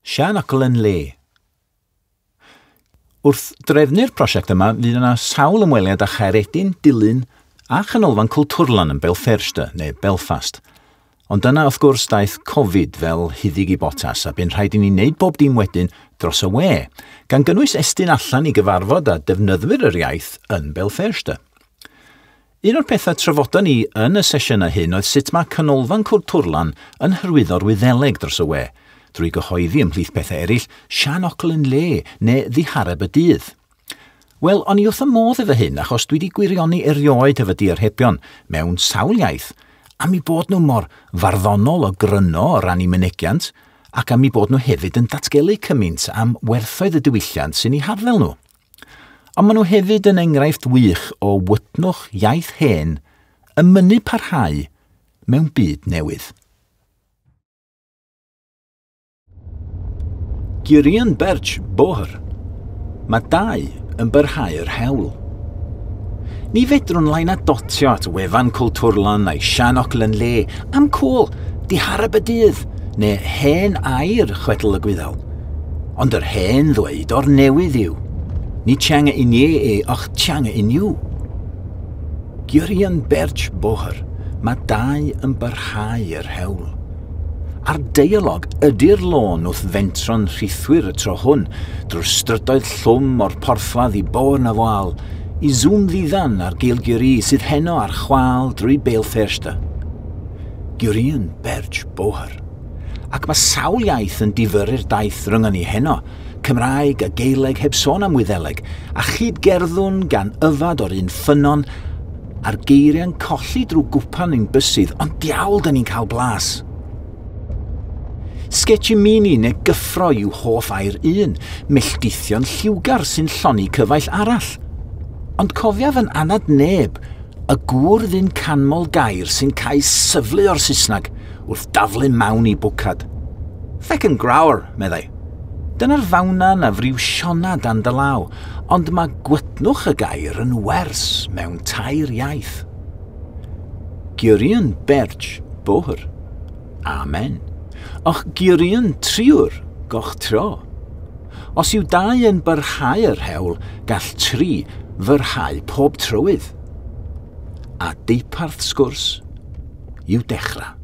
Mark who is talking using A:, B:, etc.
A: Seanfhocal yn le. Wrth drefnu'r prosiect yma, fydd yna sawl ymweliad â Chaeredin, Dulyn a Chanolfan Cultúrlann yn Béal Feirste, neu Belfast. Ond yna, wrth gwrs, daeth Covid fel huddug i botas a bu'n rhaid i ni wneud bob dim wedyn dros y we, gan gynnwys estyn allan i gyfarfod â defnyddwyr yr iaith yn Béal Feirste. Un o'r pethau trafodon ni yn y sesiynau hyn oedd sut mae Canolfan Cultúrlann yn hyrwyddo'r Wyddeleg dros y we, drwy gyhoeddi ymhlith pethau eraill Seanfhocal yn le neu Ddihareb y Dydd. Wel, o'n i wrth y modd efo hyn achos dwi wedi gwirioni erioed efo diarhebion mewn sawl iaith, am eu bod nhw mor farddonol o gryno o ran eu mynegiant, ac am eu bod nhw hefyd yn datgelu cymaint am werthoedd y diwylliant sy'n eu harddel nhw. Ond maen nhw hefyd yn enghraifft wych o wytnwch iaith hen yn mynnu parhau mewn byd newydd. Giorríonn beirt bóthar. Mae dau yn byrhau'r hewl. Ni fedrwn lai na dotio at wefan Cultúrlann a'i Seanfhocal yn le, am cwl, dihareb y dydd, neu hen air chwedl y Gwyddel. Ond yr hen ddweud o'r newydd yw, Ní teanga inné é ach teanga inniu. Giorríonn beirt bóthar, mae dau yn byrhau yr hewl. A'r deialog ydy'r lôn wrth fentro'n rhithwir y tro hwn, drwy'r strydoedd llwm o'r porthladd i Bóthar na bhFál, i Zoom ddiddan ar Gaeilgeoirí sydd heno ar chwâl drwy Béal Feirste. Giorríonn beirt bóthar. Ac mae sawl iaith yn difyrru'r daith rhyngon ni heno, Cymraeg a Gaeleg heb sôn am Wyddeleg, a chyd-gerddwn gan yfad o'r un ffynnon, a'r geiriau'n colli drwy gwpan ein bysydd, ond diawl da ni'n cael blas. Sgetshimini neu gyffro yw hoff air un, melltithion lliwgar sy'n llonni cyfaill arall. Ond cofiaf yn anad neb, y gŵr fu'n canmol gair sy'n cael syflu o'r Saesneg wrth daflu mawn i bwcad. Feckin' grower, meddai. Dyna'r fawna na friwsiona dan dy law, ond mae gwytnwch y gair yn wers mewn tair iaith. Giorríonn beirt bóthar. Amen. Och giorríonn triúr gach treo. Os yw dau yn byrhau'r hewl, gall tri fyrhau pob trywydd. A deuparth sgwrs yw dechrau.